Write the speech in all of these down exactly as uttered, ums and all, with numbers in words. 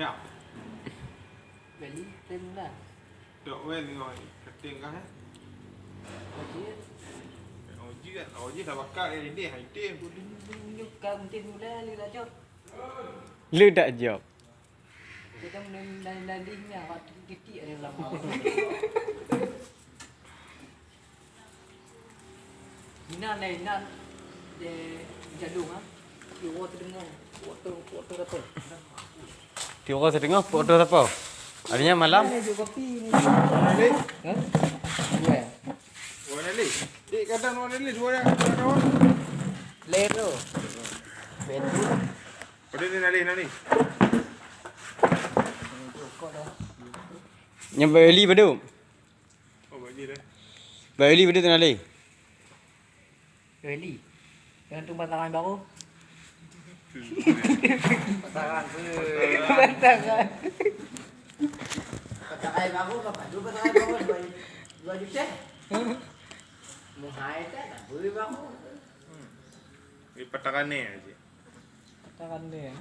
Ya. Beli tem lah. Dok weh ngon kating kah, eh? Wajib. Wajib kan? Wajib dah bakal dia ni, hai tem. Kudu tunjuk kau mungkin mula lu dah jawab. Lu dah jawab. Kita mulai lari-lari ni, awak titik-titik ada lama. Inan, eh, inan, eh, jalong, ah. Tiwoe teudeungoe, tiwoe teu-, tiwoe teu-, apa? Tiwoe teudeungoe, tiwoe teu-, apa? Artinya malam. Ini juga kopi ni. Warna leh. Hah? Iya. Warna leh. Dek, kadang warna leh, dua orang, dua orang. Leh tu. Betul. Pada ni, nalih, nalih. Ini juga dah. Nyampe beli beduk. Oh, bak dia dah. Bak Eli beudôh teunalé. Eli. Dengan tu pasangan baru. Pasangan tu. Pasangan. Pasangan baru, apa tu pasangan baru? Dua, dua juta? Muhai tak, tak boleh baru. Hmm. Ni pasangan ni aja. Kata randai, eh.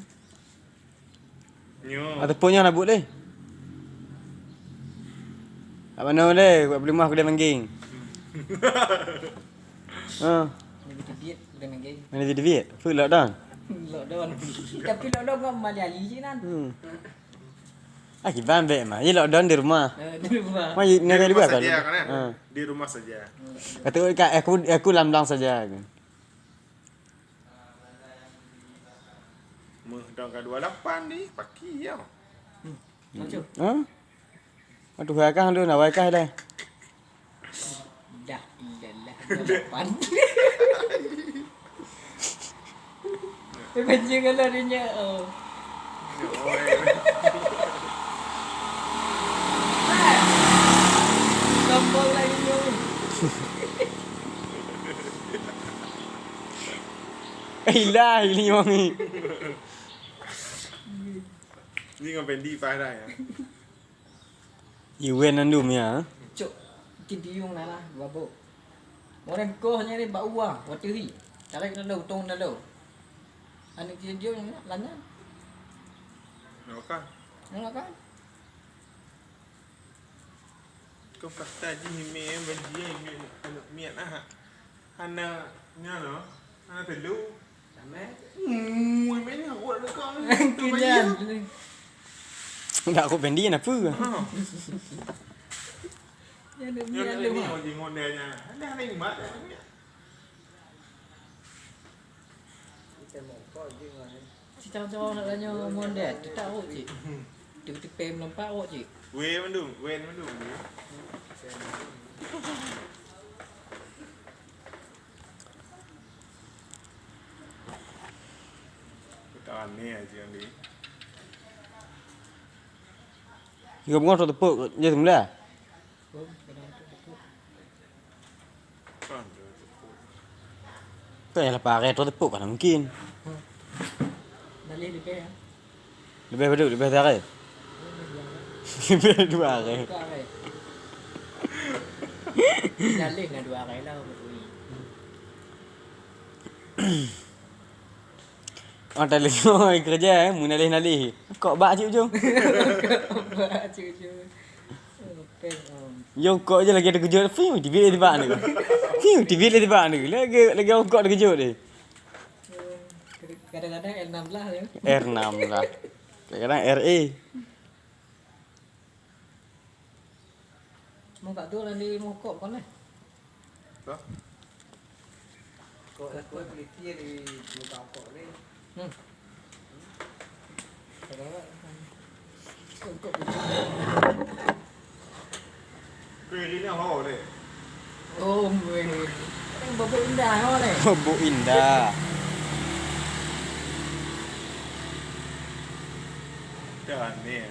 Nyo. Ah, tepuk nyoe na buet lé. Kat mana lé? Buat peulumah kedai manggeng. Ha. Ni beuteubiet kedai manggeng. Mana teubiet? Full lockdown. Lockdown. Tapi lockdown kan mali ali je nan. Hmm. Ah, kiban bek mah. Ye lockdown di rumah. Eh, di rumah. Mah ye, di rumah saja kan, eh? Ha. Di rumah saja. Kata, "Kak, aku, aku lam-lam saja." Meuh dong ka dua lapan ni, paki ya. Hmm. Lucu. Ha? Aduh, hai kah tu, nak wai kah dah. Dah, iyalah, dua lapan. Dia baca kalau dia nya, oh. Tombol lain tu. Eh, ilah, ini wangi. Ni ngon Fendi paih dah ya. Iwen andum ya. Cok, kitiung na lah, babok. Orang koh nyari bak uwa, wateri. Tarik dulu, utong dulu. Aneuk kitiung lanya. Nak makan? Nak makan? Kau kata jih mie bajie mie aneuk miet ah. Hana nyan lo, hana telu. Sampai? Hmm, mie ni aku nak dekat ni. Kenyan. Enggak, aku Fendi kenapa? Ha. Nyan ni, nyan ni. Ada hana imat dah ni. Cicang-cicang nak tanya mondeh, tak tahu cik. Tiba-tiba melompat awak cik. Weh mandum, weh mandum. Kita aneh aja ni. Tiga bunga satu tepuk, dia semula. Kan, kan ya, lepas hari tu tepuk kan mungkin. Balik lebih ya. Lebih beduk, lebih hari. Lebih dua hari. Dua hari. Balik na dua hari lah, betul. Oh, tak lagi orang kerja, eh, meunalih-nalih. Kok bak cik ujong? Kok bak cik ujong. Yo, kok je lagi terkejut. Fiu, tiba tiba ni. Fiu, tiba tiba ni. Lagi, lagi orang kok terkejut ni. Kadang-kadang R enam belas ya. R enam belas. Kadang-kadang R A. Mau kat tu lah di mokok kon eh. Hah? Kok, kok peliti di muka kok ni. Hmm. Kok peliti. Kue di ni ho deh. Oh, weh. Kan bubuk indah ho deh. Bubuk indah. Dah ni.